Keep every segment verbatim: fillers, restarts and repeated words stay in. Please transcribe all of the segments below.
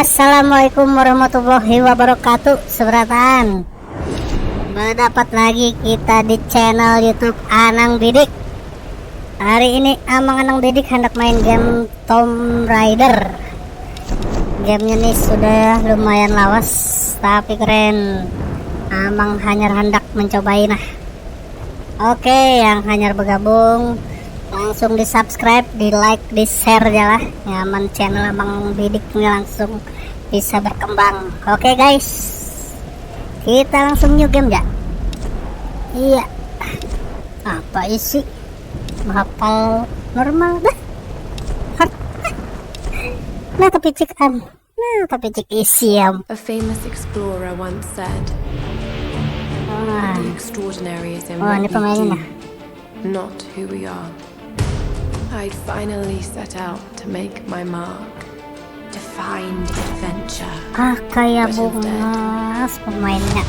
Assalamualaikum warahmatullahi wabarakatuh, seberataan. Berdapat lagi kita di channel YouTube Anang Bidik. Hari ini Amang Anang Bidik hendak main game Tomb Raider. Gamenya nih sudah lumayan lawas, tapi keren. Amang hanyar hendak mencobai nah. Oke, yang hanyar bergabung, langsung di subscribe, di like, di share aja lah. Nyaman channel Amang Bidik ini langsung bisa berkembang. Oke guys, kita langsung new game ya. Iya. Apa isi? Hafal normal dah. Hard. Nah, tapi cek an. Nah, tapi cek isi ya. A famous explorer once said, Ah, The extraordinary is in oh, ini what we pemainnya do, nah. Not who we are. I finally set out to make my mark, to find adventure. Ah, kayak bungas pemainnya.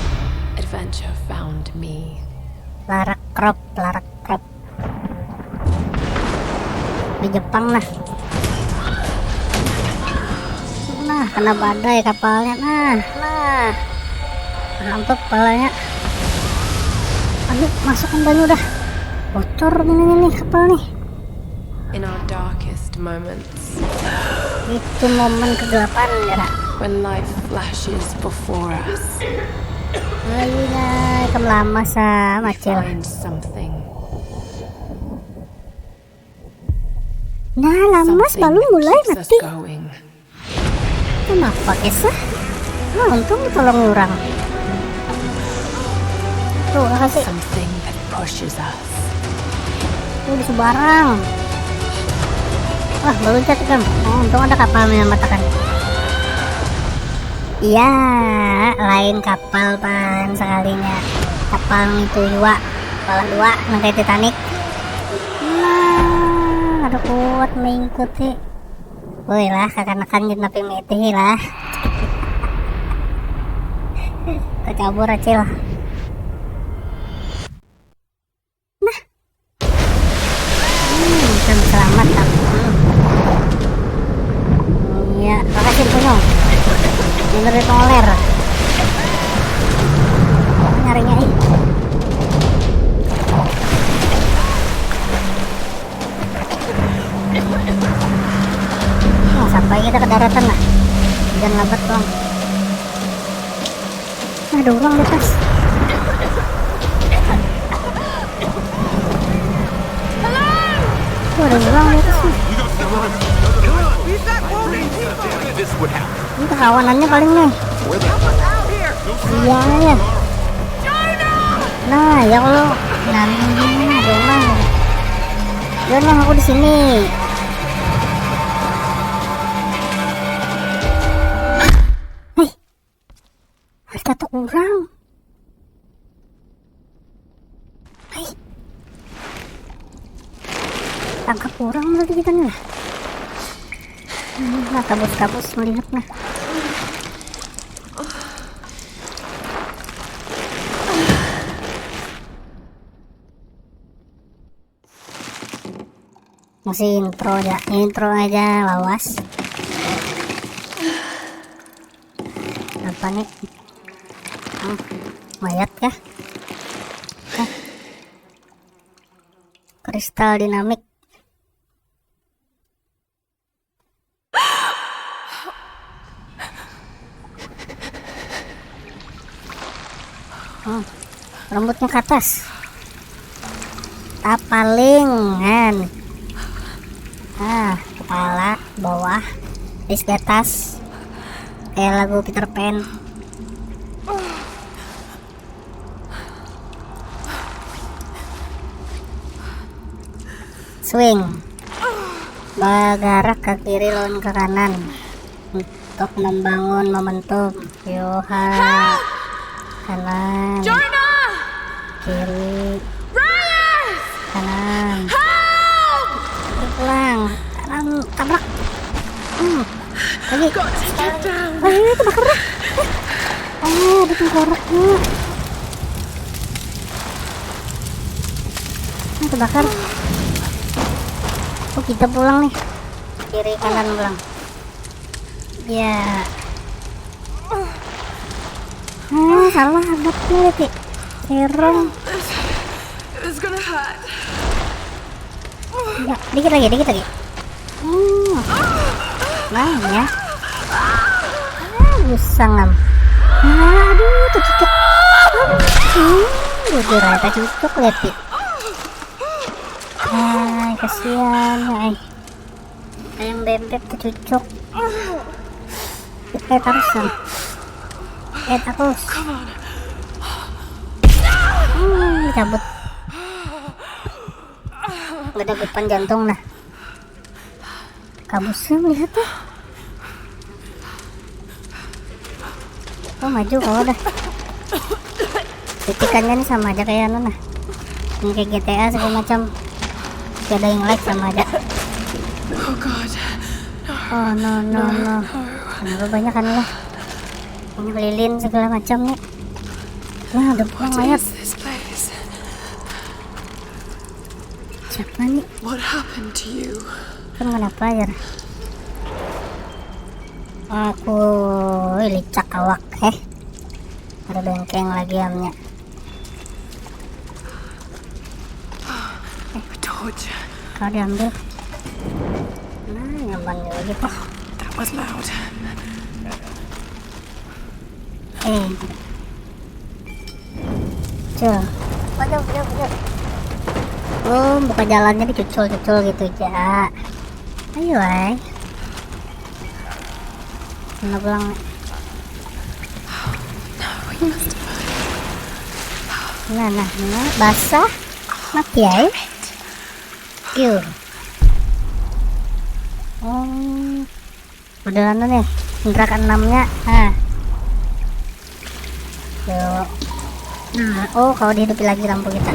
Adventure found me. Lara Croft, Lara Croft. Di Jepang nah. Nah, kena badai kapalnya nah. Nah. Hampep kepalanya. Aduh, masuk ke banyu dah. Bocor gini nih kapal nih. In our darkest moments. Itu momen kegelapan ya. When life flashes before us. Ayo, ikam lama sama cil. Find something. Nah, lamas Something balum that mulai keeps us mati. Going. Kenapa kisah? Nah, untung tolong orang. Tuh, kasih. Something that pushes us. Tuh, di sebarang. Wah, meluncat kan. Oh, untung ada kapal menyelamatkan. Iya, lain kapal pan sekalinya. Kapal itu dua, kapal dua, nang kayak Titanic. Nah, ada kuat mengikuti. Woi lah, kakanakan jin tapi mitih lah. Terkabur acil. Nah. Hmm, bisa selamat tak? Hmm. Iya, makasih punya. Ini lebih toler. Nyarinya ih. Nah, sampai kita ke daratan lah. Jangan lambat dong. Nah, ada orang di atas. Tuh, ada orang di atas nih. This would happen. Ini kawanannya paling nih. Iya ya. Nah, ya kalau nang ini ada orang. Ya nah, aku di sini. Hei. Ada satu orang. Hei. Tangkap orang berarti kita nih lah. Hmm, nah, kabus-kabus melihat nah. Masih intro aja, intro aja lawas. Apa nih? Hmm, mayat kah? Hah? Kristal dinamik. Hmm, rambutnya ke atas. Tapalingan. Ah, kepala, bawah, di atas. Kayak lagu Peter Pan. Swing. Bagarak ke kiri lawan ke kanan untuk membangun momentum. Yoha. Kanan. Jonah! Kiri. Ryan! Kanan. Help! Pulang. Kanan, tabrak. Hmm. Lagi. Got to get down. Oh, ini kebakar dah. Oh, ada tengkoraknya. Ini kebakar. Oh, kita pulang nih. Kiri kanan pulang. Ya. Salah, ada nih, Ti. Terong. It's gonna hurt. Enggak, dikit lagi, dikit lagi. Hmm. Nah, ya. Ah, usang am. Aduh, tercucuk. Hmm, bujur aja tercucuk, lihat, Ti. Ay, kasihan, ay. Ayam bebek tercucuk. Eh, terus am. Eh, terus. Hmm, cabut. Nggak ada beban jantung, nah. Kabusnya melihat tuh. Oh, maju, oh, dah. Titikannya nih sama aja kayak anu, nah. Ini kayak G T A segala macam. Gak ada yang like sama aja. Oh God. Oh, no, no, no. Kenapa banyak anu lah? Banyak lilin segala macam nih. Wah, ada pulang mayat. Siapa nih? What happened to you? Kan kenapa ya? Aku, ih, licak awak, eh. Ada bengkeng lagi amnya. A torch. Kau diambil. Nah, nyaman juga gitu. That was loud. Eh. Cul. Waduh, waduh, waduh. Oh, buka jalannya dicucul-cucul gitu aja. Ayo, ay. Mana pulang? Nah, nah, nah, basah. Mati, ay. Yuk. Oh. Udah anu nih, indra keenamnya. Nah. Yuk. Nah, oh, kalau dihidupi lagi lampu kita.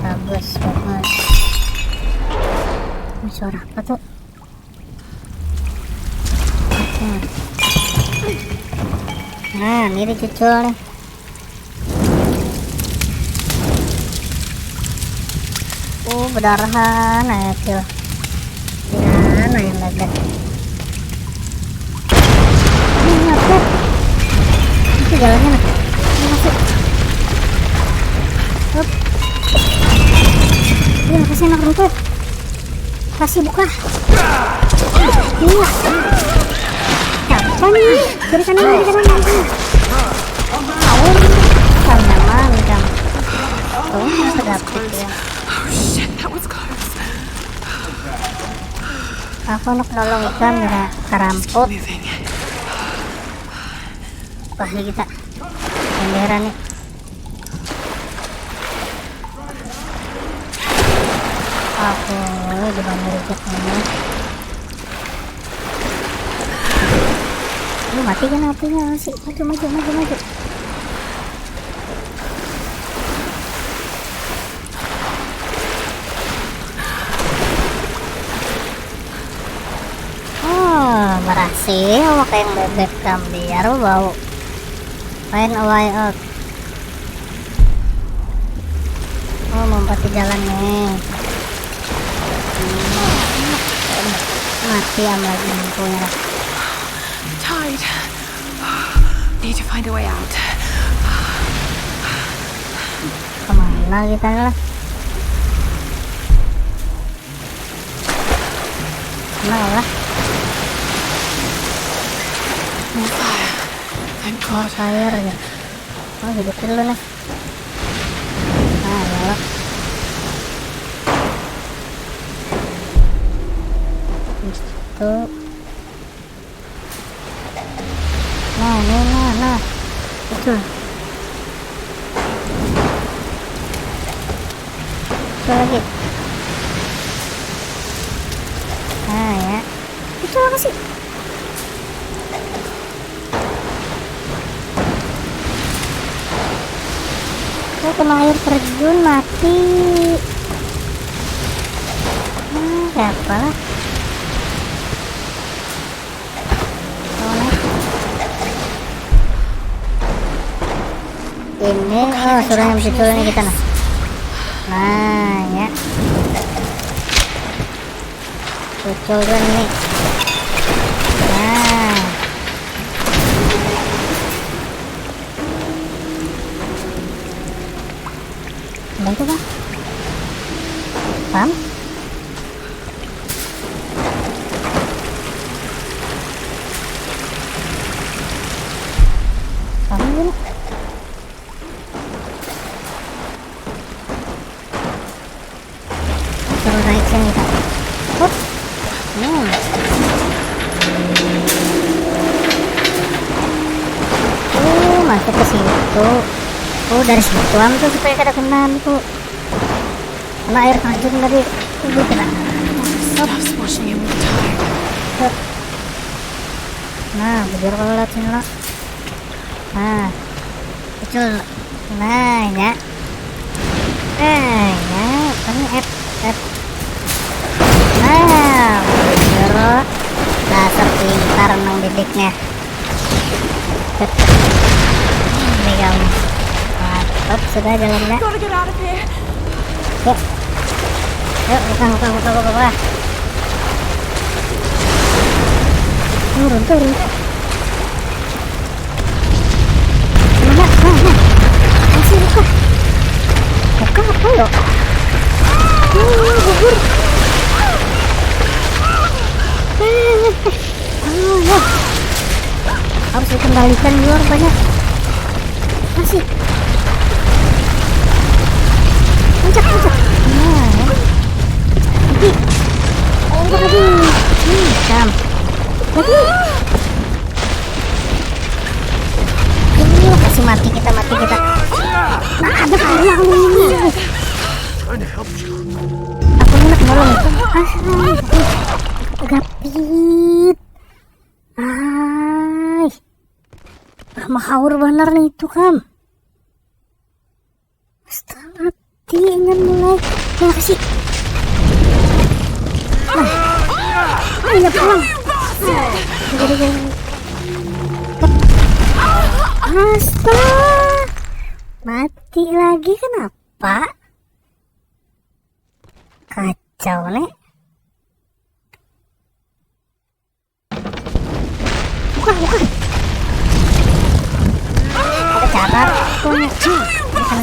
Bagus, bagus. Ini suara apa tuh? Nah. Nah, ini dicucul nih. Oh, bedarahan aja, Cil. Ya, nah yang lagi. Ini apa? Itu jalannya, nah. Ini masuk. Hup. Iya, kasih anak rumput. Kasih buka. Iya. Apa nih? Dari sana, dari sana, dari sana. Tahu. Sama, Kang. Oh, masa dapet ya. Oh shit, that was close. Aku nak nolong ikam ya, karamput. Wah, ya kita. Bendera nih. Aku di bawah reject ini. Lu mati kan apinya sih? Maju, maju, maju, maju. Oh, berhasil pakai yang bebek gambiar bau. Find a way out. Oh, mampati jalan nih. Mati am lagi lampunya. Tide. Need to find a way out. Kemana kita lah? Kemana lah? Fire. Thank God. Fire ya. Oh, hidup dulu nih. Nah, ya. Itu. Nah, ini, nah, nah. Itu. Itu lagi. Nah, ya. Itu apa sih? Oh, kena air terjun, mati. Hmm, siapa lah? Oh, ini, oh, suruh yang situ ini kita, nah. Nah, ya. Cucul dulu nih. Nah. Itu kan. Paham? Paham gini? Suruh naik sini, Kak. Hup. Hmm. Oh, masuk ke situ. Oh, dari situ am tuh supaya kada kena itu. Kena air terjun tadi. Itu kena. Hup. Hup. Nah, bujur kalau lewat sini lah. Nah, muncul. Nah, ya. Nah, ya. Ini F, F. Nah, bujur. Dasar pintar nang didiknya. Ini kamu. Mantap sudah jalannya. Gotta get out of here. Yuk. Yuk, buka, buka, buka, buka, buka. Turun, turun. Mana? Nah, nah. Masih buka. Buka apa lo? Oh, gugur. Eh, eh, eh. Oh, ya. Harus dikendalikan juga rupanya. Masih. Puncak, puncak. Nah, ya. Lagi. Oh, lagi. Hmm, jam. Lagi. Ini kasih mati kita, mati kita. Nah, ada kayak aku ini. Trying to help you. Aku ini nak nolong itu. Ah, gapit. Ay. Ah, mahaur banar nih itu, kam. Astaga, mati inyan mulai. Nah, kasih. Nah. Ah, iya, pulang. Jadi, jadi. Astaga. Mati lagi, kenapa? Kacau, nih. Bukan, bukan. Ada cara. Bukan. Bukan.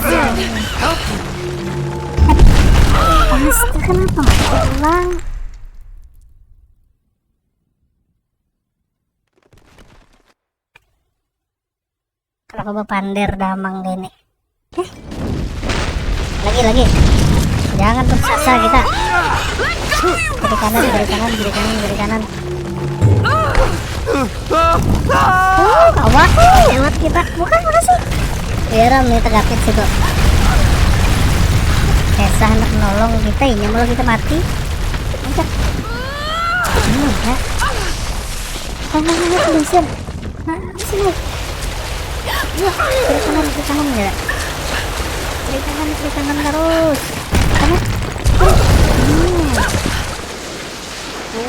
Astaga, kenapa mati ulang? Kenapa bapander damang gini? Eh. Lagi, lagi. Jangan putus asa kita. Kiri kanan, kiri kanan, kiri kanan, kiri kanan. Oh, kawa. Lewat kita. Bukan, mana sih? Biar nih tegapit situ. Susah hendak nolong kita, ini malah kita mati. Aja. Hmm, ya. Ayo, ayo, ayo, bensin. Nah, sini. Iya, kiri kanan, kiri kanan ya. Kiri kanan, kiri kanan terus. Kanan. Terus. Hmm.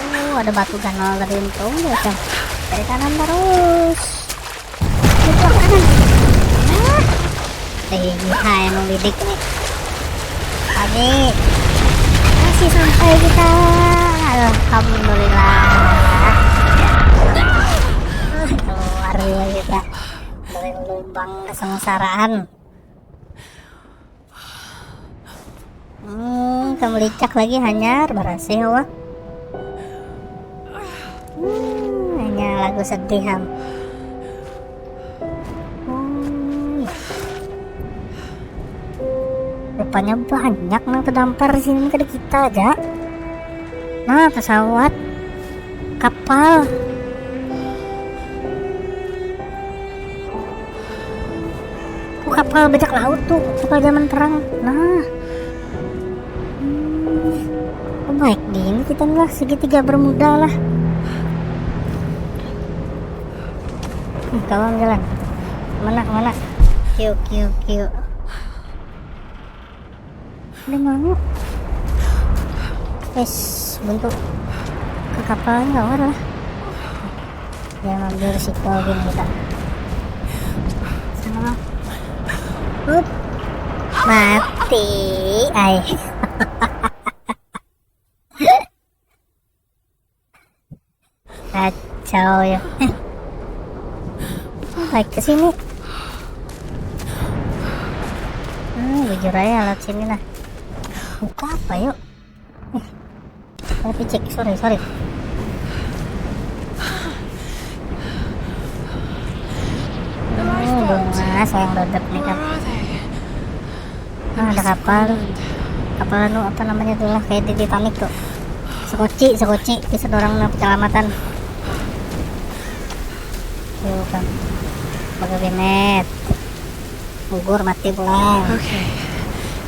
Oh, ada batu ganal tadi, untung ya, Cang. Kiri kanan terus. Kiri kanan. Ah. Eh, iya, emang bidik nih. Oke. Masih sampai kita. Alhamdulillah. Ah, keluar ya kita. Dari lubang kesengsaraan. Hmm, kamelicak lagi hanyar, berasih, wah. Hmm, hanya lagu sedih, ham. Hmm. Rupanya banyak nang terdampar di sini, kada kita aja. Nah, pesawat, kapal. Oh, kapal bajak laut tuh, kapal zaman perang. Nah. Hmm. Oh, baik di ini kita nih lah, segitiga Bermuda lah. Hmm, kawan jalan. Mana, mana? Kiu, kiu, kiu. Udah mau. Wes, bentuk ke kapalnya kawan lah. Jangan ambil risiko gini kita. Sana, Bang. Hup. Mati, ay. Kacau ya. Eh. Balik ke sini. Hmm, bujur aja lewat sini lah. Buka apa yuk? Eh, oh, picik, sorry, sorry. Hmm, bunga sayang dodot nih kan. Where are they? Nah, ada kapal tuh. Kapal anu apa namanya tuh lah, kayak di Titanic tuh. Sekoci, sekoci, bisa orang nang penyelamatan. Tuh kan. Bagabinet. Gugur mati pulang. Okay,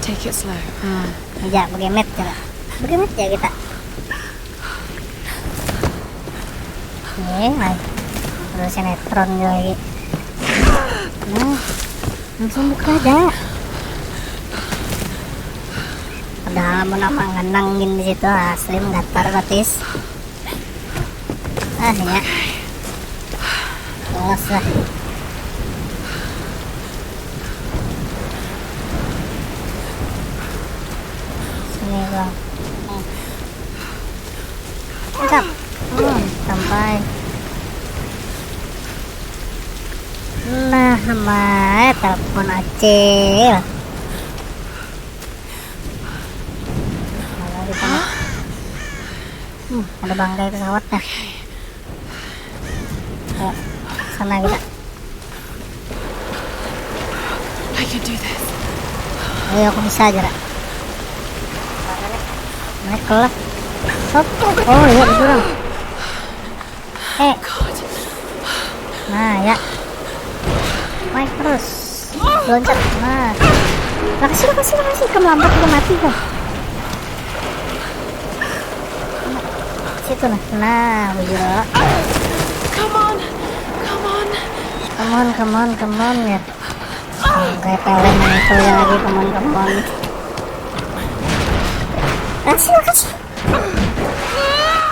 take it slow. Hmm, aja begemet ya. Begemet ya kita. Nih, mai. Terus sinetron lagi. Nah, langsung buka aja. Padahal mau nama ngenang gini di situ asli datar batis. Ah ya. Los lah. Sini bang. Cakap. Hmm, sampai. Nah, mai telepon Acil. Mana di sana? Hmm, ada bangkai pesawat dah. Ayo, sana kita. I can do this. Ayo, aku bisa aja, Ra. Naik kelas. Hop. Oh iya, itu dong. Eh, God. nah ya. Naik terus. Loncat. Nah. Makasih, makasih, makasih. Kamu lambat, kamu mati kah? Situ nah. Nah, bujur. Come on. Come on. Come on, come on, come on ya. Kayak peleng itu ya lagi, come on, come on. Kasih, kasih.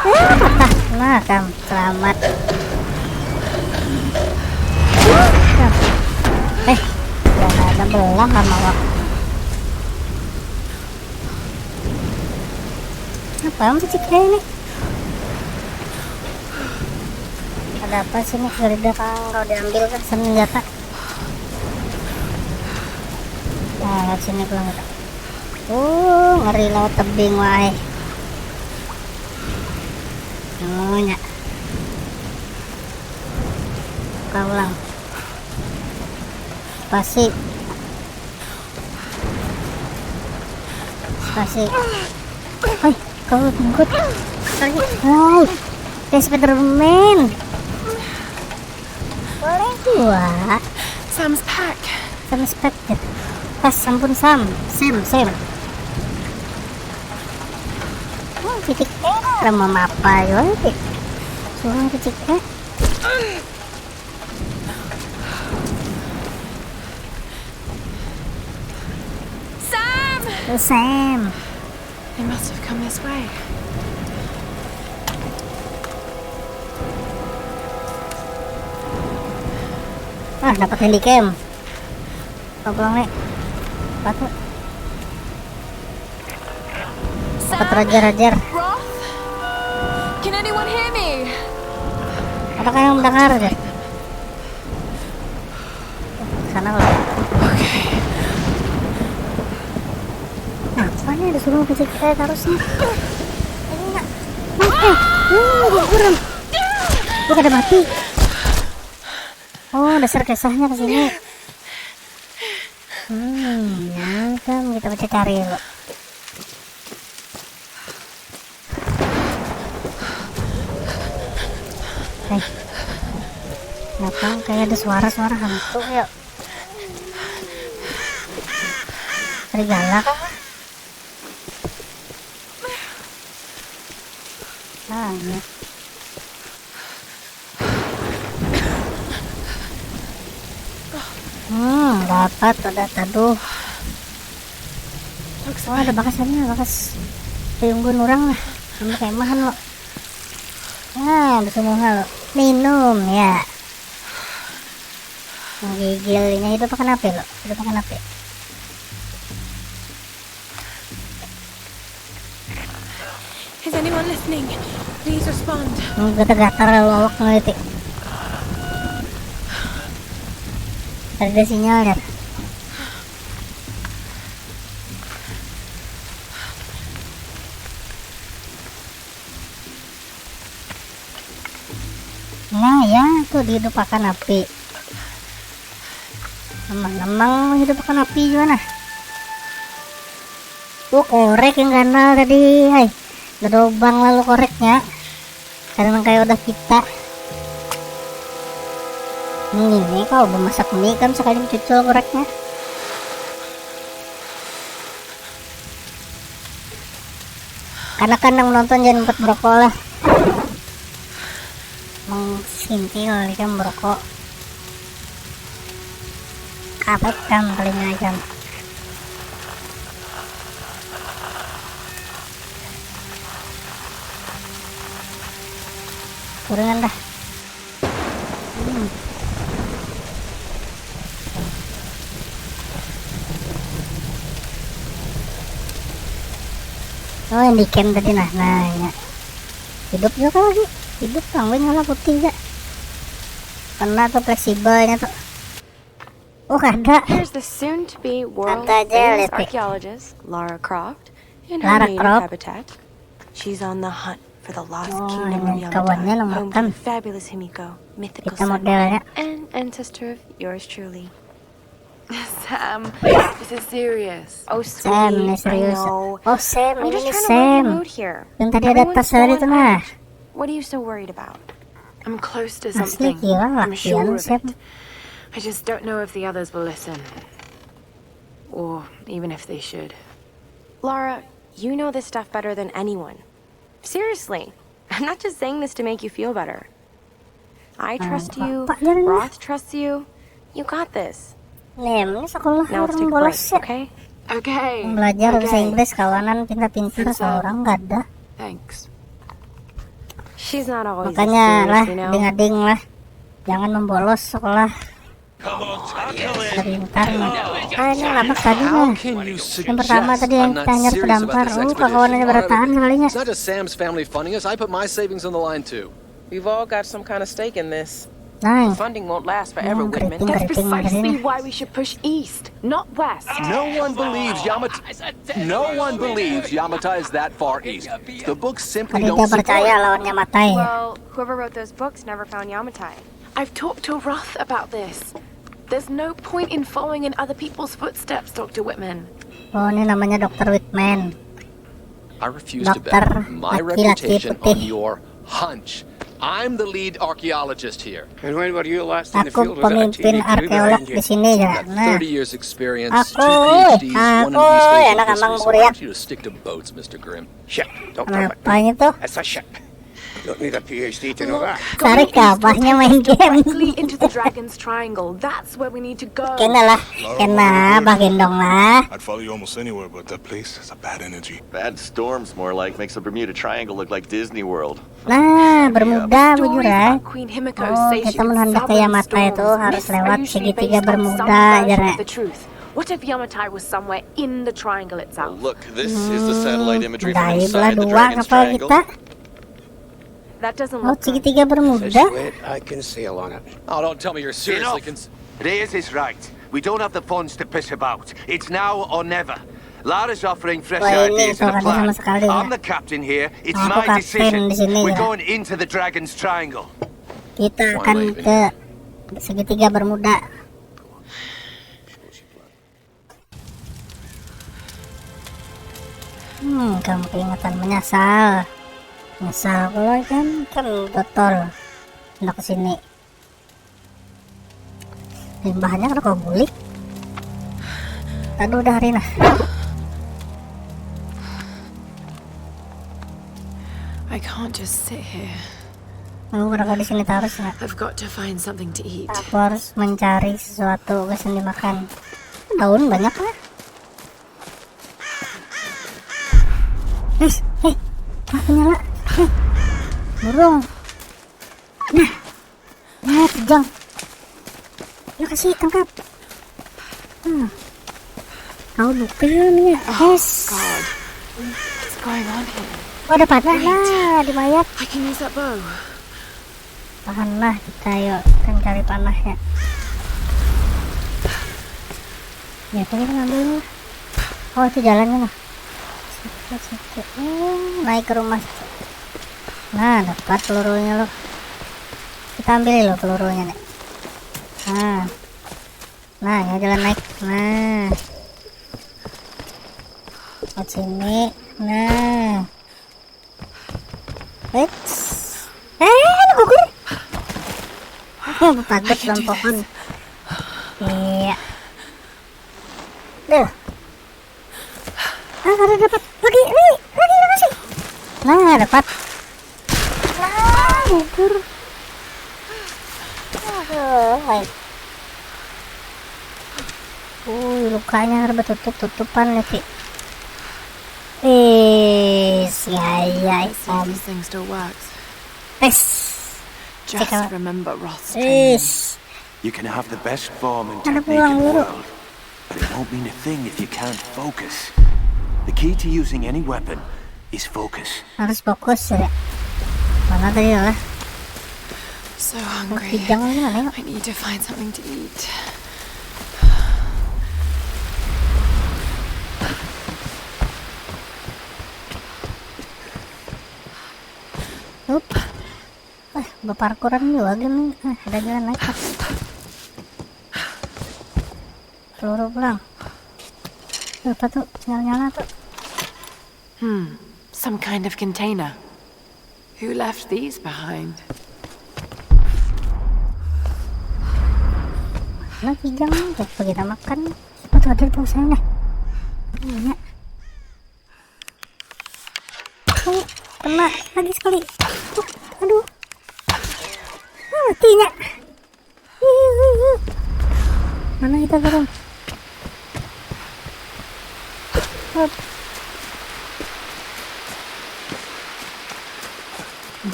Ah, patah. Nah, kam, selamat. Eh, jangan ada belah sama awak. Apa yang kecil ini? Ada apa sini? Geledah kang, kalau diambil kan senjata. Nah, lewat sini pulang kita. Uh, ngeri laut tebing wae. Oh, nya. Buka ulang. Spasi. Spasi. Hai, kau jenggot. Hai. Kayak Spiderman. Boleh dua. Sam's pack. Sam's pack ya. Pas, ampun, Sam. Sam, Sam. Oh, titik E lah, mau apa juga, titik. Suruh titik E. Sam! Sam. They must have come this way. Ah, dapat handycam. Apa pulang nih? Dapat nih. Dapat Sam! Rajar, Rajar. Roth? Can anyone hear me? Apakah yang mendengar aja? Sana lah. Okay. Apa nih, ada suruh kecil kayak harusnya. Ini enggak. Nah, eh, uh, kurang. Lu kada mati. Oh, dasar kisahnya ke sini. Hmm, nyangkam kita baca cari lo. Eh, kenapa kayak ada suara-suara hantu ya? Serigala kah? Nah, ini. Hmm, dapat ada taduh. Oh, ada bakas ini, bakas. Tunggu orang lah. Sama kayak mahan lo. Nah, ada semua lo. Minum ya. Menggigil ini hidup apa kenapa lo? Hidup apa kenapa? Is anyone listening? Please respond. Gatal-gatal lalu awak ngeliti. Ada sinyal ya. Hidup akan api. Memang, memang hidup akan api juga nah. Oh, korek yang ganal tadi, hai. Gedobang lalu koreknya. Karena kayak udah kita. Ini kau memasak mie kan sekali mencucul koreknya. Karena kan yang menonton jangan empat merokok lah. Mengsintil ikam merokok. Kapet kam telinga ikam. Kurangan dah. Hmm. Oh, yang di camp tadi nah, nah ya. Hidup juga lagi. Hidup penguin warna putih ya. Kena tuh fleksibelnya tuh. Oh, ada. Here's the soon-to-be world's Ada aja, famous lihat, Pik. Archaeologist, Lara Croft, in her Lara native Croft. Habitat. She's on the hunt for the lost Oh, kingdom of ini kawannya Yamatai, nomor home to enam. The fabulous Himiko, mythical Kita sun modelnya. Queen, and ancestor of yours truly. Sam, this is serious. Oh, Sam, sweet, ini I serius. Know. Oh, Sam, I'm ini just nih, trying to lighten the Sam. Mood here. Yang tadi ada Everyone's tas tadi so tuh, nah. Unpacked. What are you so worried about? I'm close to Asli something. Gila lah, I'm sure of Sam. It. I just don't know if the others will listen. Or even if they should. Lara, you know this stuff better than anyone. Seriously, I'm not just saying this to make you feel better. I Nah, trust you, bapak jangan lah. Roth trusts you. You got this. Nih, ini sekolah Now let's orang take a bolos break, ya. Okay? Okay. Belajar bahasa okay. Inggris kawanan pintar-pintar Since, uh, seorang gak ada. Thanks. She's not always Makanya as serious, lah, you know? Ding-ading lah. Jangan membolos sekolah. Pintar nih. Ah, ini labak tadi nih. Yang pertama tadi yang kita hanyar kedampar. Uh, kakawan aja berataan sekalinya. It's not just Sam's family funding us. I put my savings on the line too. We've all got some kind of stake in this. Nah. The funding won't last forever, hmm, Whitman. Keriting, keriting, keriting. That's precisely why we should push east, not west. No one believes Yamatai. No one believes Yamatai is that far east. The books simply don't support it. Ada percaya lawan Yamatai. Well, whoever wrote those books never found Yamatai. I've talked to Roth about this. There's no point in following in other people's footsteps, Doctor Whitman. Oh, ini namanya Dokter Whitman. I refuse to bet my reputation on your hunch. I'm the lead archaeologist here. And when were you last in the field without a T V crew behind you? Aku pemimpin arkeolog di sini ya. Nah. I've got thirty years experience, two P H Ds, one in East Asian history, so why don't you just stick to boats, Mister Grimm? Ship. Don't talk about that. Kenapa itu? That's a ship. Don't need a P H D to know that. Cari kabahnya main game. Directly into the Dragon's Triangle. That's where we need to go. Kena lah, kena bah gendong lah. I'd follow you almost anywhere, but that place has a bad energy. Bad storm's more like, makes the Bermuda Triangle look like Disney World. Nah, Bermuda bujur ya. Oh, kita menghadap ke Yamatai itu harus lewat segitiga Bermuda aja. What if Yamatai was somewhere in the triangle itself? Look, this is the satellite imagery from inside the Dragon's Triangle. That doesn't look good. Oh, segitiga Bermuda. Fish wit, I can sail on it. Oh, don't tell me you're seriously cons- Enough! Reyes is right. We don't have the funds to piss about. It's now or never. Lara's offering fresh ideas and a plan. Wah, ini tak ada sama sekali ya. I'm the captain here. It's my decision. Aku kapten di sini ya. We're going into the Dragon's Triangle. Kita akan ke segitiga Bermuda. Hmm, kamu keingetan menyesal. Menyesal kalau kan, kan botol. Hendak ke sini. Limbahnya kalau kau bulik. Aduh, udah hari nah. I can't just sit here. Aku kenapa di sini terus ya? I've got to find something to eat. Aku harus mencari sesuatu ke sini makan. Daun banyak lah. Guys, hei, aku nyala. Hei, burung. Nah, nah, kijang. Ya kasih tangkap. Hmm. Kau buka ya, Mia. Oh, yes. God. What's going on here? Oh, ada panah. Wait. Nah, di mayat. I can use that bow. Tahanlah kita, yuk. Kita cari panahnya. Ya, apa kita ngambil ini? Oh, itu jalannya, nah. Sakit, sakit. Hmm, naik ke rumah. Nah, dapat pelurunya, lo. Kita ambil lo pelurunya nih. Nah. Nah, ini jalan naik. Nah. Lewat sini. Nah. Eits. Eh, ada gugur. Oh, bapagut lawan pohon. Iya. Duh. Ah, kada dapat. Lagi, lagi, lagi, lagi sih. Nah, dapat. Nah, gugur. Aduh, hai. Ui, lukanya ada batutup-tutupan nih, Ki. Is, ya, ya, Let's see if this thing still works. Tes. Just remember Roth's training. Is. You can have the best form and Ada technique pulang in the dulu. world, but it won't mean a thing if you can't focus. The key to using any weapon is focus. Harus fokus ya. Mana tadi lah? So hungry. Kijang ini mana ya? I need to find something to eat. Up. Eh, berparkuran juga gini. Eh, ada jalan naik. Peluru pulang. Tuh, apa tuh? Nyala-nyala tuh. Hmm, some kind of container. Who left these behind? Nah, kijang nih, kita makan. Apa tuh ada di pulsanya? Iya. Oh, kena lagi sekali. Oh, aduh. Ah, matinya. Mana kita turun? Hup.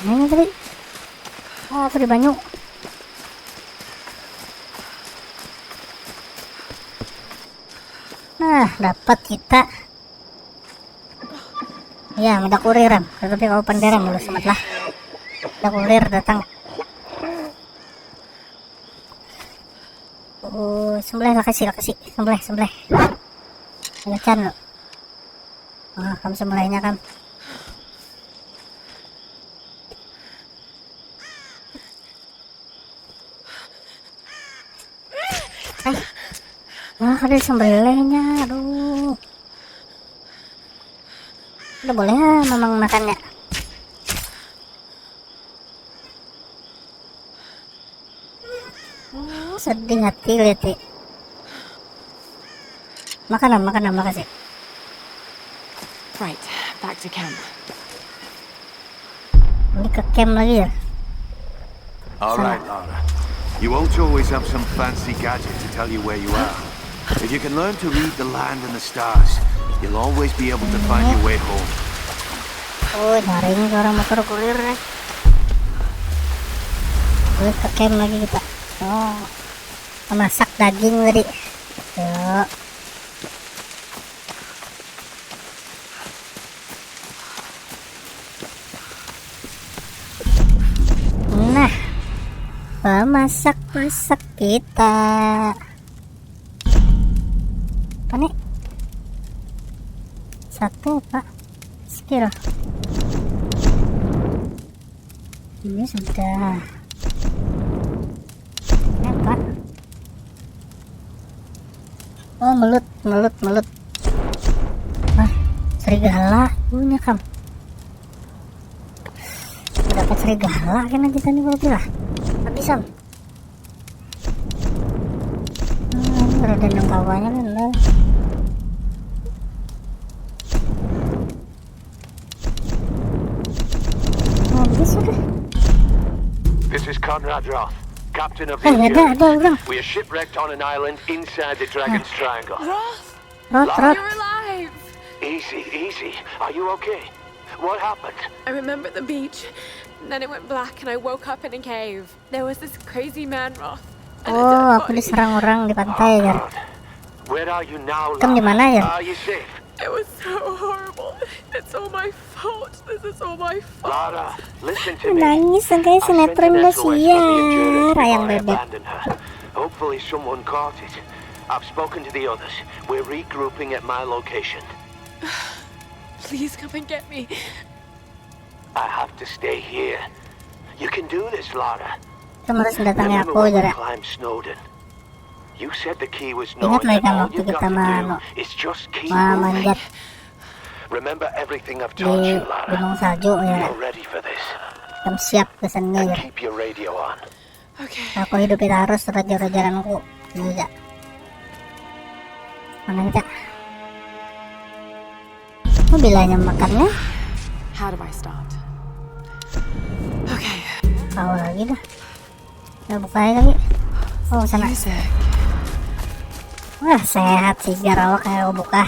Mana tadi? Oh, aku di banyu. Nah, dapat kita. Ya, ada kurir am. Tapi kau panderan dulu semat lah. Ada kurir datang. Oh, sembelih lokasi, lokasi. Sembelih, sembelih. Lecan lo. Oh, kamu sembelihnya kan. Eh, wah, ada sembelihnya, aduh. Udah boleh ya memang makannya. Oh, sedih hati lihat nih. Makanan, makanan, makasih. Right, back to camp. Ini ke camp lagi ya? All right, Lara. You won't always have some fancy gadget to tell you where you are. If you can learn to read the land and the stars, you'll always be able to find your way home. Oh, nyaring suara motor kurir nih. Kurir ke camp lagi kita. Oh, memasak daging tadi. Yuk. Nah, pemasak-masak kita. Apa nih? Satu apa? Skill. Ini sudah. Ini apa? Oh, melut, melut, melut. Nah, serigala punya kam. Dapat serigala kena kita nih berarti lah. Habisan. Hmm, ada yang kawanya nih, lol. Habis sudah. This is Conrad Roth, captain of the Eh, ada, Endurance. Ada orang. We are shipwrecked on an island inside the Dragon's Triangle. Roth, Rot, rot. You're alive! Easy, easy. Are you okay? What happened? I remember the beach. Then it went black and I woke up in a cave. There was this crazy man, Roth. And a Oh, dead aku body. Diserang orang di pantai ya. Where are you now, Kamu di Lara? Mana ya? Are you safe? It was so horrible. It's all my fault. This is all my fault. Lara, listen to me. Nangis guys, I sent sinetron an udah S O S to the siar, Endurance ayang before I bebek. Abandoned her. Hopefully someone caught it. I've spoken to the others. We're regrouping at my location. Please come and get me. I have to stay here. You can do this, Lara. Itu harus mendatangi aku, Jara. Ingat lagi kan waktu kita manu, manjat di gunung salju, ya. Kamu siap ke sini, ya. Aku hidupi tarus raja-rajaranku. Iya. Mana kita? Oh, bilanya makannya? How do I start? Okay. Awal lagi dah. Ya, buka aja lagi. Oh, sana. Wah, sehat sih, biar awak kayak buka.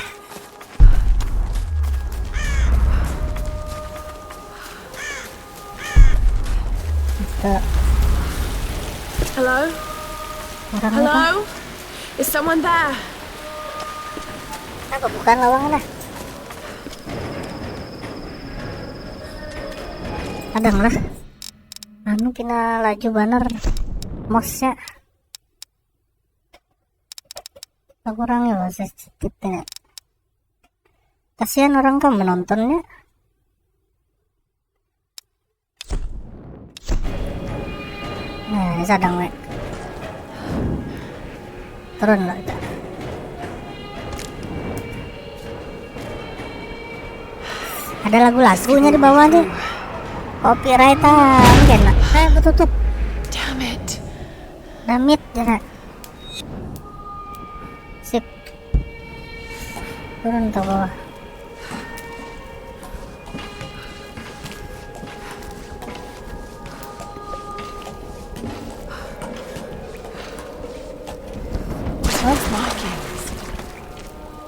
Hello? Orang Hello? Apa? Is someone there? Apa bukan lawang lah? Ada lah. Anu pina laju banar. Mosnya. Kurangnya lah sedikit ini. Kasihan orang kan menontonnya. Nah, ini sadang, Wek. Turun lah kita. Ada lagu-lagunya di bawah nih. Copyrightan kena. Eh, ketutup. Damn it. Damn it, kena. Sip. Turun ke bawah.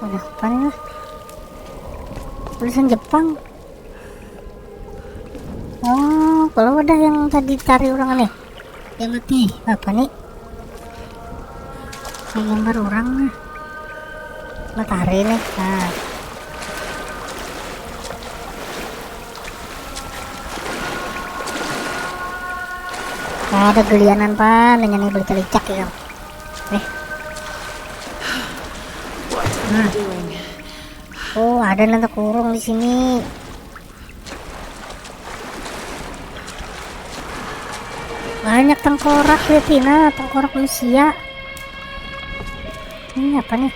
Ada apa nih? Tulisan Jepang. Oh, kalau ada yang tadi cari orang nih. Dia mati. Apa nih? Ini gambar orang nih. Matahari nih. Nah. Nah, ada gelianan pan, nanya nih, belicak-licak ya. Nih. Nah. Oh, ada nang kurung di sini. Banyak tengkorak ya, Tina, tengkorak manusia. Ini apa nih?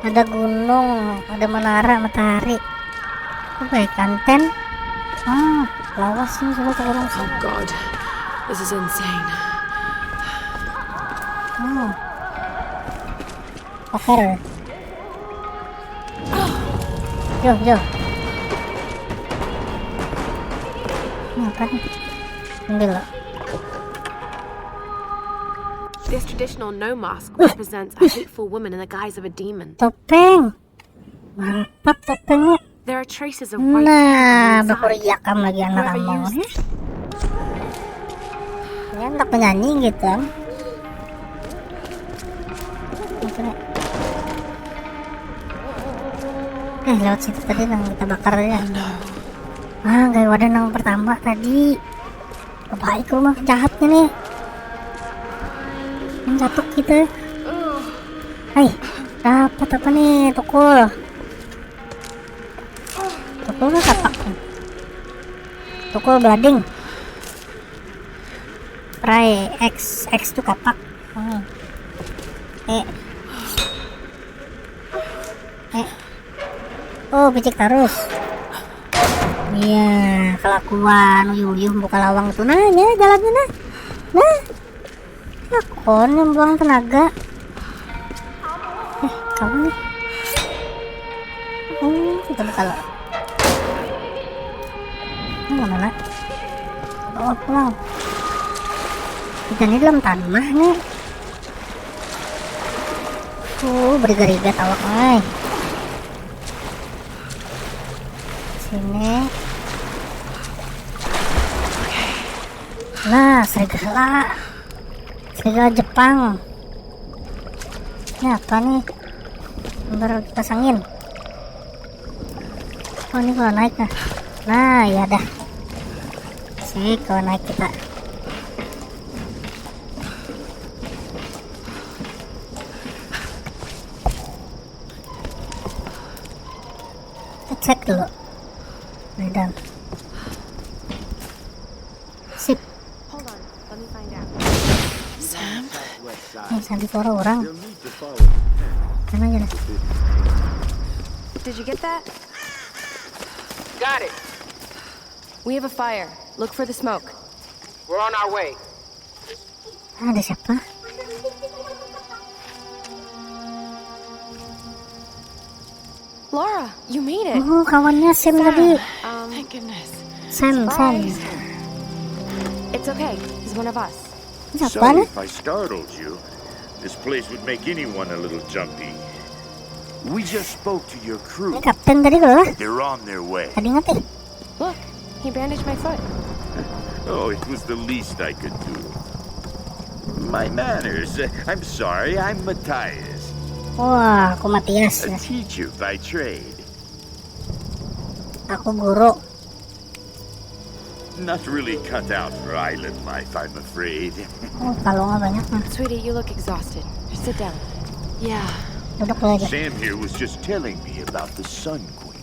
Ada gunung, ada menara, matahari. Apa ya, kanten? Ah, lawas nih, coba ke gunung sih. Oh God, this is insane. Oh. Oker. Jauh, jauh. Makan. Ambil lah. This traditional no mask represents a hateful woman in the guise of a demon. Topeng. Mantap topengnya. There are traces of white hair on the inside. Nah, bakuriakam lagi anak kamu. Whoever used. Ini anak penyanyi gitu. Apa nih? Eh, lewat situ tadi nang kita bakar ya. Oh, no. Ah, gaya wadah nang pertama tadi. Baik rumah jahatnya nih. Yang jatuh gitu. Hai, dapat apa nih, tukul? Tukul tuh kapak. Tukul belading. Pray X, X tuh kapak. Hmm. Eh. Eh. Oh, picik tarus. Iya, kelakuan uyuh-uyuh buka lawang tuh. Nah, ya jalannya nah. Nah. Lakon yang buang tenaga. Eh, kamu nih. Oh, kita buka lah. Ini mana? Oh, pulang. Kita ini dalam tanah nih. Uh, beriga-riga tawak, ay. Sini. Nah, serigala. Serigala Jepang. Ini apa nih? Baru dipasangin. Oh, ini kalau naik nah. Nah, ya dah. Sih, kalau naik kita. Kita cek dulu. Medan. Sip. Hold on. Nih, sampai suara orang. Sama aja lah. Did you get that? Got it. We have a fire. Look for the smoke. We're on our way. Ah, ada siapa? Laura, you made it. Oh, kawannya Sam tadi. Um, thank goodness. Sam, Sam. It's okay. He's one of us. Siapa nih? If I startled you, this place would make anyone a little jumpy. We just spoke to your crew. Ini kapten tadi kalah. They're on their way. Tadi ngerti. Look, he bandaged my foot. Oh, it was the least I could do. My manners. Uh, I'm sorry, I'm Matthias. Wah, aku Matias A ya. Teacher by trade. Aku guru. Not really cut out for island life, I'm afraid. Oh, kalungnya banyak nih. Sweetie, you look exhausted. Sit down. Yeah. Duduk dulu aja. Sam here was just telling me about the Sun Queen.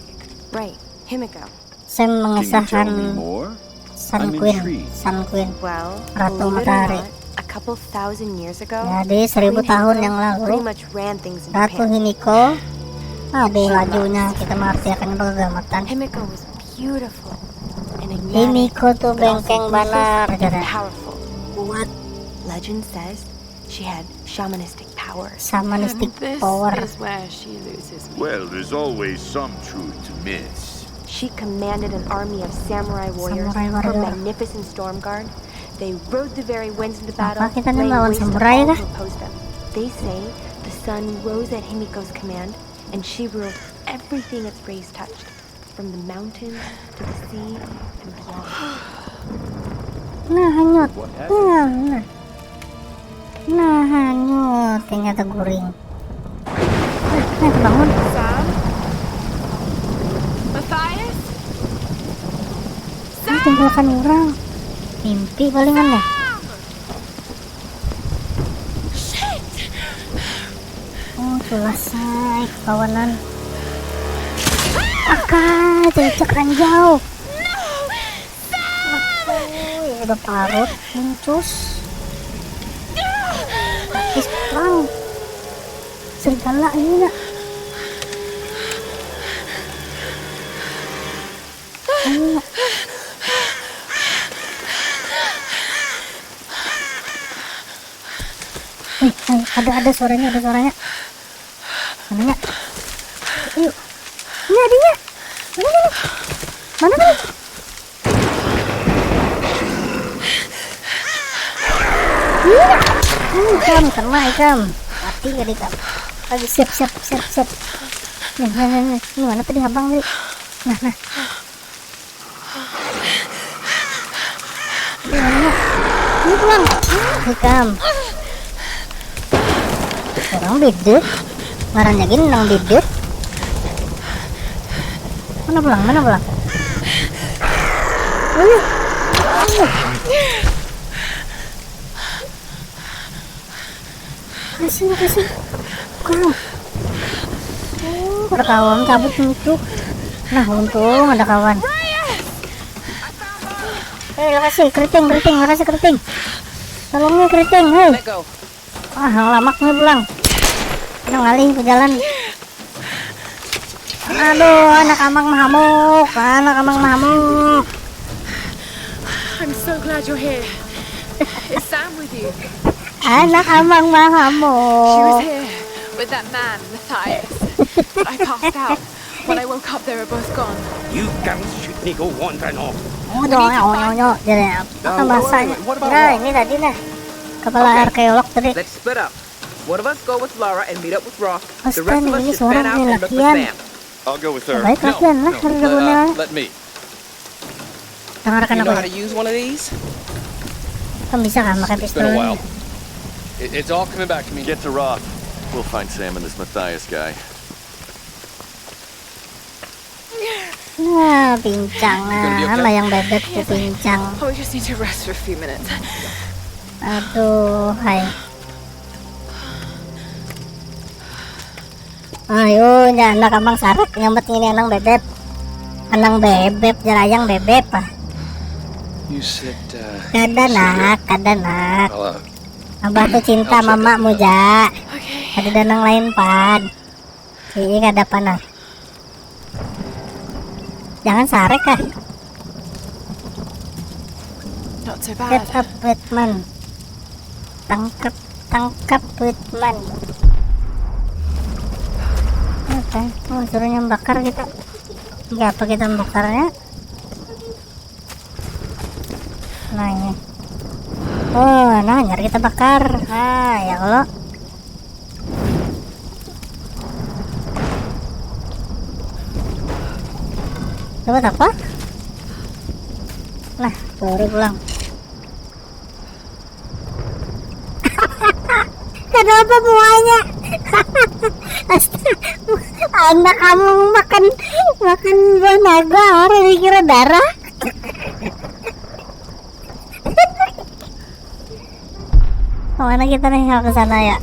Right. Himiko. Sam Can you tell me mengisahkan More? Sun I'm Queen, intrigued. Sun Queen, Well, Ratu believe it or Matahari. Not, a couple thousand years ago, Jadi seribu Queen tahun Himiko yang lalu, pretty much ran things in Ratu Japan. Himiko, ah, be lajunya kita mengartiakan bagagamatan. Himiko was beautiful and a Himiko tuh but also bengkeng ruthless banar, and cara powerful. Kuat. Legend says she had shamanistic powers. Shamanistic And this power. Is where she loses me. Well, there's always some truth to myths. She commanded an army of samurai warriors, Samurai her warrior. Magnificent Storm Guard. They rode the very winds into battle, Apa kita nih laying melawan waste to samurai all kah? Who opposed them. They say the sun rose at Himiko's command, and she ruled everything its rays touched, from the mountains to the sea and beyond. Nah, hanyut. Nah, nah. Nah, hanyut. Ternyata guring. Nah, nah, bangun. Sam? Matthias? Ini tinggalkan orang. Mimpi palingan ya. Shit! Oh, selesai kawanan. Aka, cecek ranjau. Aduh, ya udah parut, muncus. Habis perang. Serigala ini nak. Ayo nak. Eh, eh, ada, ada suaranya, ada suaranya. Mananya? Ayo. Ini adanya. Mana, mana? Mana tuh? Iya. Hmm, ikam, kena ikam. Mati kali ikam. Lagi siap, siap, siap, siap. Nih, nih, nih, nih. Ini mana tadi abang tadi? Nah, nah. Ini pulang. Ikam. Orang beda. Ngarannya gini nang beda. Mana pulang? Mana pulang? Ayo. Ayo. Kasih, kasih. Kurang. Oh, ada kawan cabut itu. Nah, untung ada kawan. Eh, lokasi keriting, keriting, lokasi keriting. Tolongnya keriting, hei. Let go. Ah, yang lamak nih pulang. Nang ngalih ke jalan. Aduh, anak amang mahamuk, anak amang mahamuk. I'm so glad you're here. Is Sam with you? Anak amang She was mahamuk. Here with that man, Matthias. But I passed out. When I woke up, they were both gone. You cunts should go wandering off. Oh, doang, oh, oh, oh, jadi apa bahasa? Nah, ini tadi nah. Kepala arkeolog tadi. Let's split up. One of us go with Lara and meet up with Roth. The Astaga, rest of us ini just suara fan out and look for lelakian. Sam. I'll go with her. Baik, latihan lah, No, harus let, guna. uh, let me. Dengarkan You aku know how ya. To use one of these? Kan bisa kan pakai It's been a pistol. While. It, it's all coming back to me. Get to Roth. We'll find Sam and this Matthias guy. Nah, pincang. Nah, lah yang bebek tuh pincang. Oh, we just need to rest for a few minutes. Aduh, hai. Ayo, nya anak amang sarak nyambat ini anang bebek. Anang bebek, jarayang bebek ah. You said, uh, Kada nak, kada nak. I'll, uh, Abah tuh cinta mamamu ja. Ada danang lain pad. Ii kada panah. Jangan sarek kah. Not so bad. Get up, Batman. Tangkap, tangkap, Batman. Apa? Oh, suruhnya membakar kita. Ya, apa kita membakarnya? Nah, ini. Oh, nah, nyari kita bakar. Nah, ya kalau. Dapat apa? Nah, baru pulang. Kenapa muanya? Astaga, anak kamu makan, makan buah naga, orang dikira darah. Kemana kita nih kalau ke sana ya?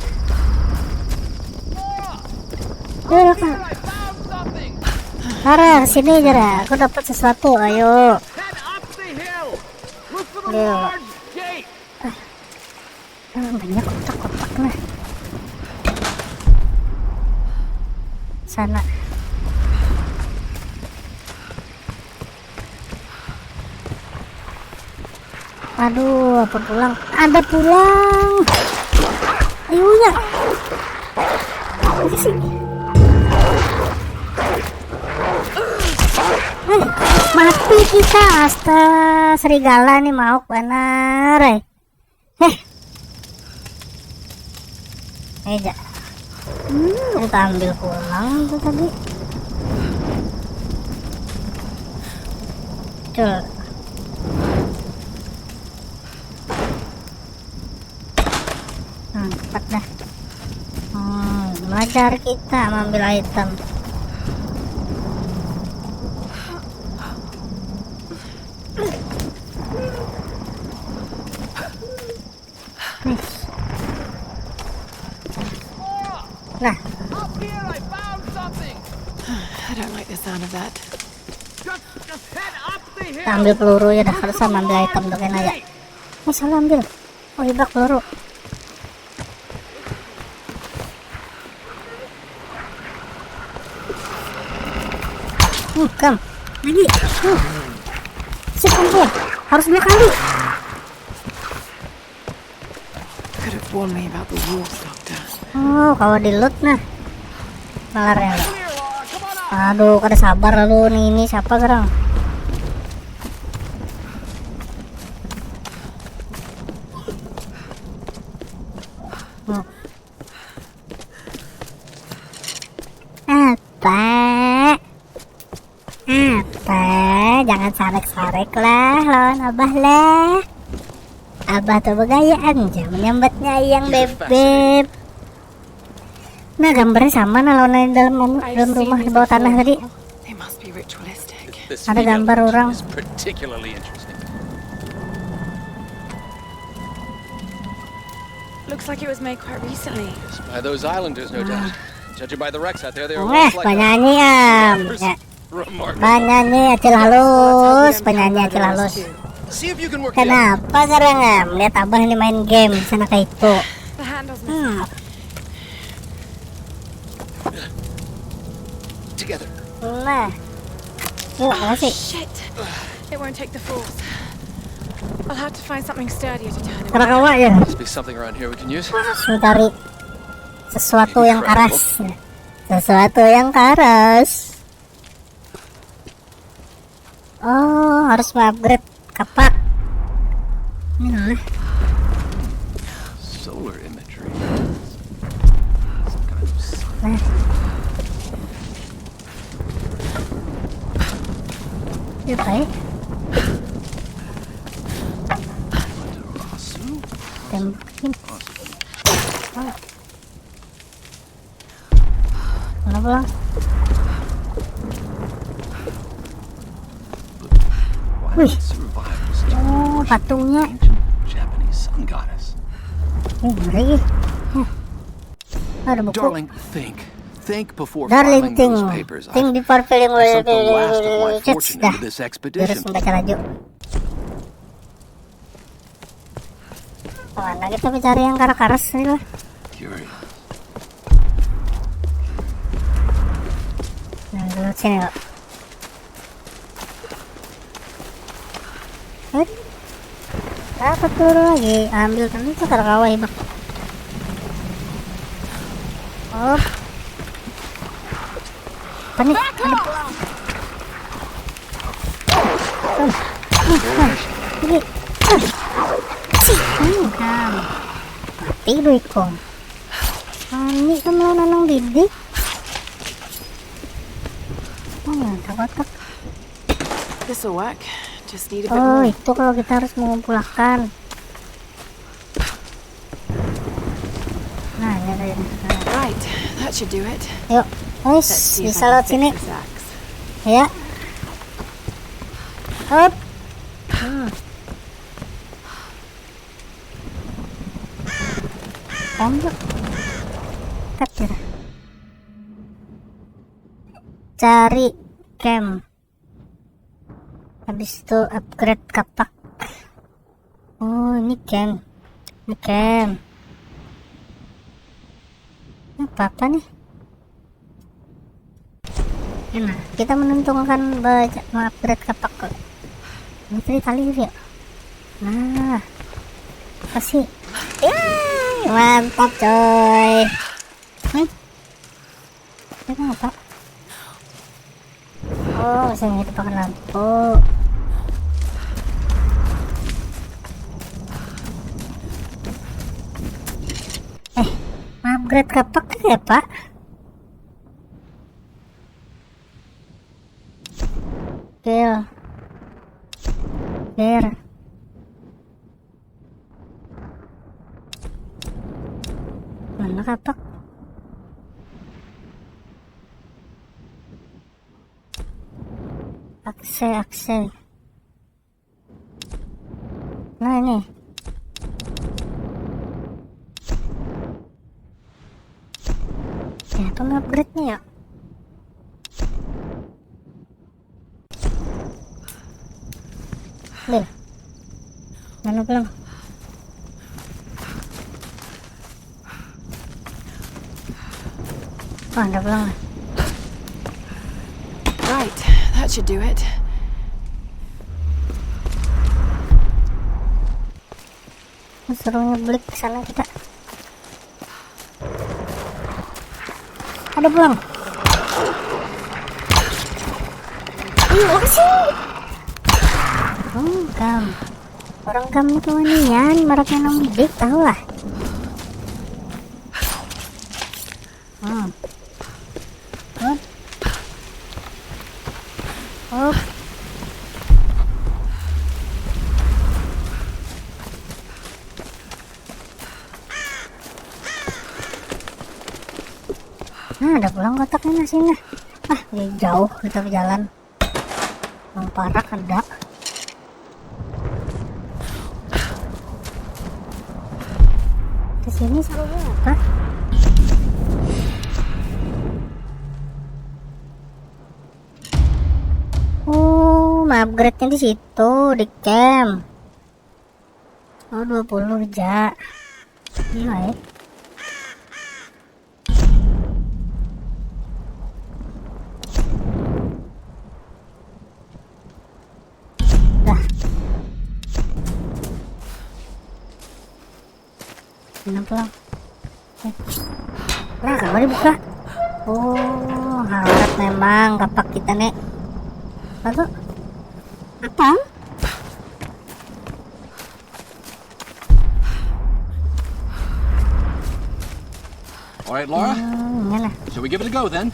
Yuk, Kak. Lara, sini aja dah. Aku dapat sesuatu. Ayo. Ayo. Ah, banyak kotak-kotak nah. Sana. Aduh, apa pulang? Ada pulang. Ayo ya. Apa sih? Eh, mati kita. Astaga, serigala nih mauk banar, eh. Heh. Meja. Hmm, kita ambil pulang tuh tadi. Cul. Nah, cepat dah. Hmm, belajar kita mengambil item. Nah. I don't like the sound of that. Kita ambil peluru ya dah, harus sama ambil item tuh kena ya. Oh, salah ambil. Oh, hibak peluru. Hmm, kam. Lagi. Hmm. Sip, ampun. Harus dua kali. Could have warned me about the wolf, Doctor. Oh, kalau di loot nah. Malar ya. Aduh, kada sabar lalu nih, ini siapa gerang? Hmm. Apa? Apa? Jangan sarek-sarek lah lawan abah lah. Abah tuh begayaan ja menyambatnya yang bebek. Nah, gambarnya sama nah lawan yang dalam anu, dalam rumah di bawah tanah tadi. They must be ritualistic. Ada gambar orang. Looks like it was made quite recently. By those islanders, no doubt. Judging by the wrecks out there, they were once like that. Penyanyi am. Ya. Penyanyi acil halus, penyanyi acil halus. Kenapa garang am? Lihat abah ini main game sana kayak itu. Hmm. Nah. Ini apa sih? Shit. It won't take the force. I'll have to find something sturdier to turn it. Kada kawa ya. Must be something around here we can use. Harus mencari sesuatu yang karas. Sesuatu yang karas. Oh, harus mengupgrade kapak. Ini lah. Solar imagery. Some kind of sun. Nah. Ya, baik. Amaterasu? Tembakin. Oh. Mana pulang? Wih. Oh, patungnya. Ancient Japanese sun goddess. Oh, ngeri. Huh. Ada buku. Darling, think. Think before filing those papers. Think before filing. I sunk the last of my fortune into this expedition. Terus membaca laju. Oh, Mana kita mencari yang karas-karas ni lah. Curious. Nah, dulu sini kok. Eh, apa turun lagi? Ambil kan itu kada kawa, Bang. Oh. Apa nih? Ada pulang. Ini. Hmm, kan. Mati dua ikung. Ani kan lawan nang didik. Oh, ada kotak. This'll work. Just need a bit Oh, more. Itu kalau kita harus mengumpulakan. Nah, ini ada ini. Nah, Right, that should do it. yuk. Wis, Let's see if bisa I lewat can sini. fix this axe. Ya. Hop. Hmm. Lanjut. Cut ya. Cari camp. Habis itu upgrade kapak. Oh, ini camp. Ini camp. Ini apa-apa nih? Nah, kita menentukan baca mengupgrade kapak kok. Ini tadi tali ya. Nah, apa sih? Yeay, mantap coy. Hmm? Ini apa? Oh, bisa ngidupakan lampu. Eh, upgrade kapak ya, Pak? Fail. Fail. Mana kapak? Akse, akse. Nah, ini. Ya, apa upgrade nya ya? Nih. Mana pulang? Oh, ada pulang lah. Right, that should do it. Suruh nyeblik ke sana kita. Ada pulang. Ih, apa sih? Oh, gam. Orang gam itu nian, mereka nang big tahu lah. Hmm. Hop. Hop. Nah, ada pulang kotaknya sini. Ah, ini jauh kita berjalan. Yang parak ada. Ke sini sarunya apa? Oh, upgrade-nya di situ, di camp. Oh, dua puluh ja. Iya, eh. Dah. Kenapa lah? Eh. Nah, kenapa dibuka? Oh, harat memang kapak kita nih. Apa tuh? Apa? All right, Laura, Hmm, ini lah. Shall we give it a go then?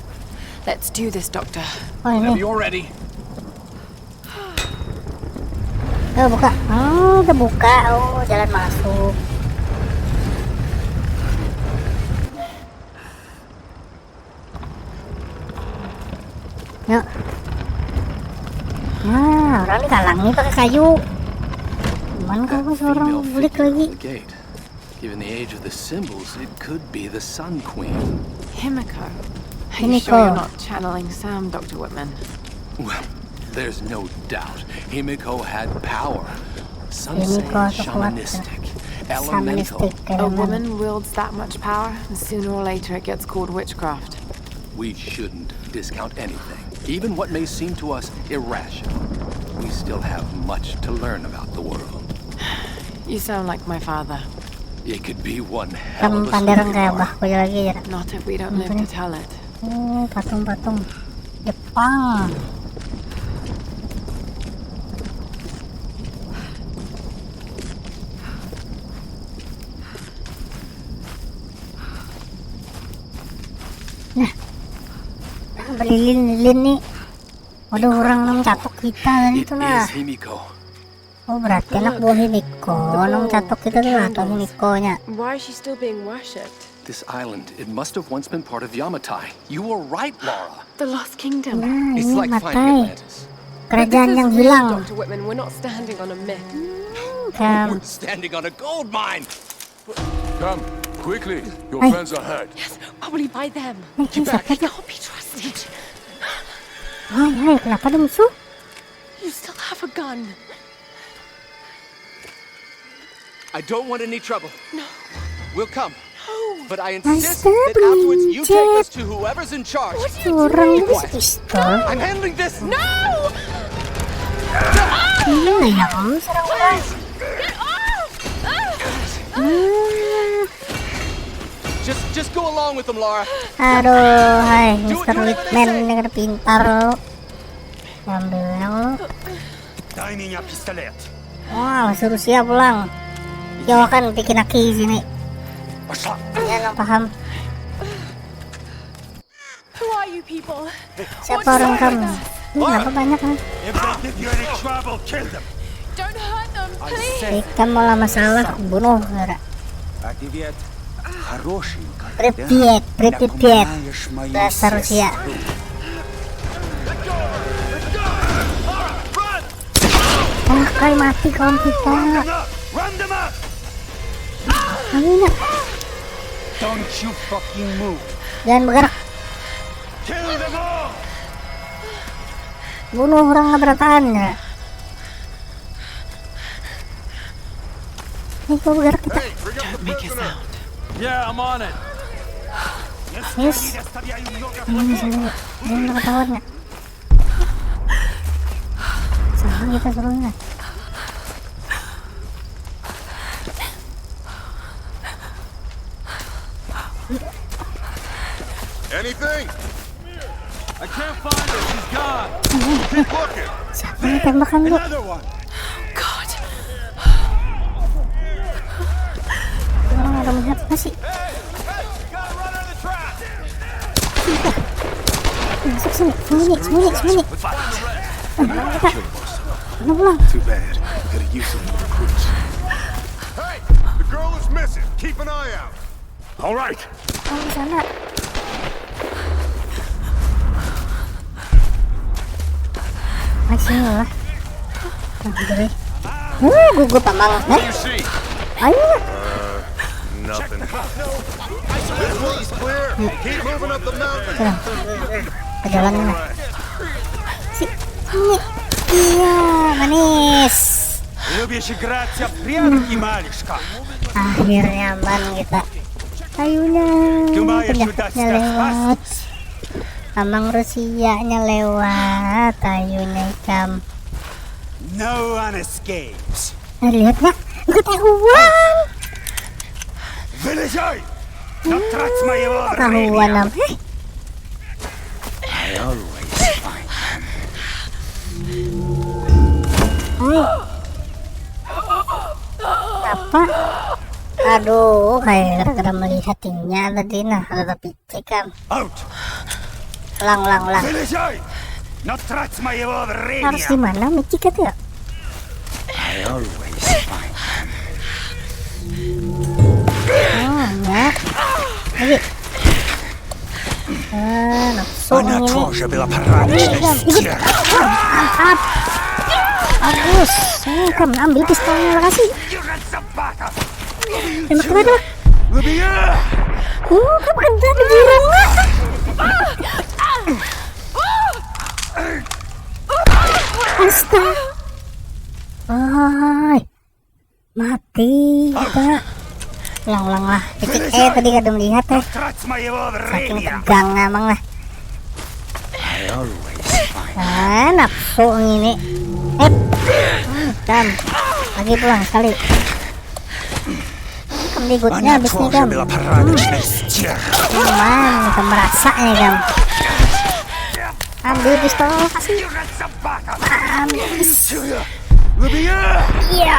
Let's do this, Doctor. Oh, Whenever ini. You're ready. Tuh, buka. Oh, terbuka. Oh, jalan masuk. Yuk. Nah, orang dikalangnya pakai kayu. Cuman That kau seorang female bulik figure lagi. On the gate. Given the age of the symbols, it could be the Sun Queen. Himiko. Are you sure you're Himiko. Not channeling Sam, Doctor Whitman? Well, there's no doubt. Himiko had power. Some Himiko say tu kuat, shamanistic. Elemental. A woman wields that much power, and sooner or later it gets called witchcraft. We shouldn't discount anything, even what may seem to us irrational. We still have much to learn about the world. You sound like my father. It could be one hell Kamu of a pandarang story, kayak Laura. Abahku lagi ya. Not if we don't live to tell it. Oh, patung-patung Jepang. Nah, berlilin-lilin nih. Waduh, orang nang catok kita tadi It tuh lah. Is Himiko. Oh, berarti anak buah Himiko nang catok kita tuh lah, atau Himikonya. Why is she still being worshipped? This island, it must have once been part of Yamatai. You were right, Laura. The Lost Kingdom. Nah, It's ini like finding Matai. Atlantis. Kerajaan This is yang real, hilang. Doctor Whitman. We're not standing on a myth. Kam, We're standing on a gold mine. Come, quickly. Your Hey. friends are hurt. Probably by them. ini siapa They tuh? can't be trusted. Hai, hai, kenapa ada musuh? You still have a gun. I don't want any trouble. No. We'll come. No. But I Mas insist that afterwards you take Pencet. Us to whoever's in charge. What are you Orang doing? itu si pistol. I'm handling this. No! Ini yang serang orang. Get off! Ah! Hmm, Just, just go along with them, Laura. Aduh, hai, Mister Whitman ini kada pintar lo. Ngambilnya lo. Дай меня пистолет. Wah, suruh siap pulang. Jauhkan bikin aki di sini. Пошла. Ya, nang paham. Who are you people? Siapa orang kamu? Ini kenapa banyak nih? If they give you any trouble, kill them. Don't hurt them, I please. said, Ikam malah masalah, bunuh segera. А привет. Хорошенько. Привет, привет. Напоминаешь мою Dasar Rusia. сестру. Ah, kai mati kawan kita. Run them up! Ayo, nak. Don't you fucking move. Jangan bergerak. Kill them all! Bunuh orang berataan ya. Ini kau bergerak kita. Hey, bring up the prisoner. Yeah, I'm on it. Yes. Ini sini. Ini ketahuan ya. Sama kita suruhnya. Anything? I can't find her. She's gone. Keep looking. Siapa yang tembakan lu? Another one. God. Orang ada melihat apa sih? Hey, hey, gotta run out of the trap. Masuk sini, sembunyi, sembunyi, sembunyi. Mana pulang? Too bad. Could have used some more recruits. Hey, the girl is missing. Keep an eye out. All right. Oh, di sana. Masih lah. Nah, gitu deh. Uh, gugup amang. What do Eh, you see? Ayo. Nothing. This way is clear. Keep moving up the mountain. Sudah. Ke jalan mana? Si ini. Iya, manis. Любишь играться в прятки, малышка? Akhirnya aman kita. Ayunya, Cuma ya sudah penjahatnya lewat. Amang Rusianya lewat. Ayunya ikam. No one escapes. Nah, lihat nak, ketahuan. Вылезай! Но трать моего Ketahuan времени. Am. Eh, I always find them. Hai. Apa? Aduh, kayak gara-gara melihat inya tadi nah, ada tapi cekam. Out! Lang, lang, lang. Вылезай! Но трать моего Harus времени. Di mana micik itu ya? I always find them. Oh, ya. Lagi. Eh, nafsu Она ini. Тоже была порядочная стерва. Bagus. Hmm, kamu ambil pistolnya, makasih. Южа Забата! Tembak, tembak, tembak. Убью! Uh, kamu kena di girang. Astaga. Hai. Mati. Kita. Ulang lah. Cicik, eh, tadi kada melihat, eh. Saking tegangnya emang lah. Ah, nafsu ini. Eh. Hmm, kam. Lagi pulang sekali. Kam digutnya habis nih, kam. Hmm. Aman, kam merasa nih, kam. Ambil pistol, kasih. Habis. Iya,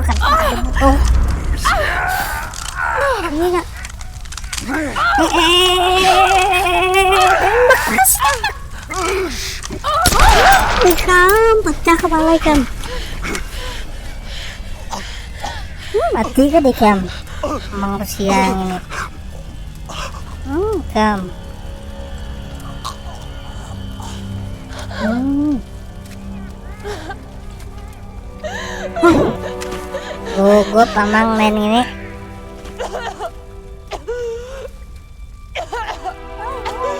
kan ada butuh. Ini nak. Eh, eh, eh, eh, eh, eh, tembak, kasih. Ikam, pecah kepala ikam. Hmm, mati kan ikam? Emang siang ini. Hmm, ikam. Hmm. Huh. Gugup amang main ini.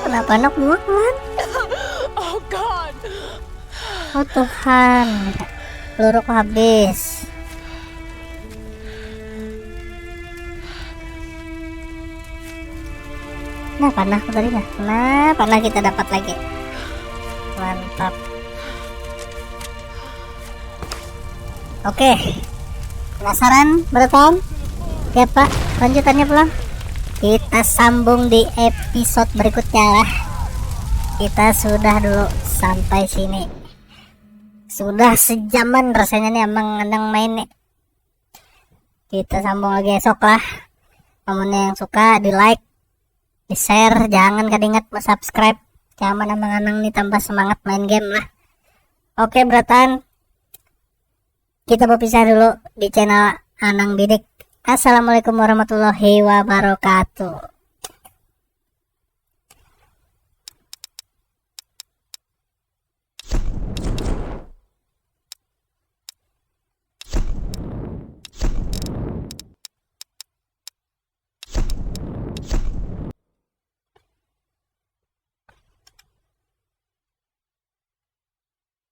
Kenapa anak buah, Tuhan? Oh, God. Oh, Tuhan. Peluruku habis. Nah, panah aku tadi, nah. Nah, panah kita dapat lagi. Mantap. Oke. Penasaran, Bratan? Ya, Pak. Lanjutannya pulang. Kita sambung di episode berikutnya lah. Kita sudah dulu sampai sini. Sudah sejaman rasanya nih amang Anang main nih. Kita sambung lagi esok lah. Amun yang suka, di-like, di-share, jangan kada ingat subscribe. Jangan amang Anang nih tambah semangat main game lah. Oke, Bratan. Kita berpisah dulu di channel Anang Bidik. Assalamualaikum warahmatullahi wabarakatuh.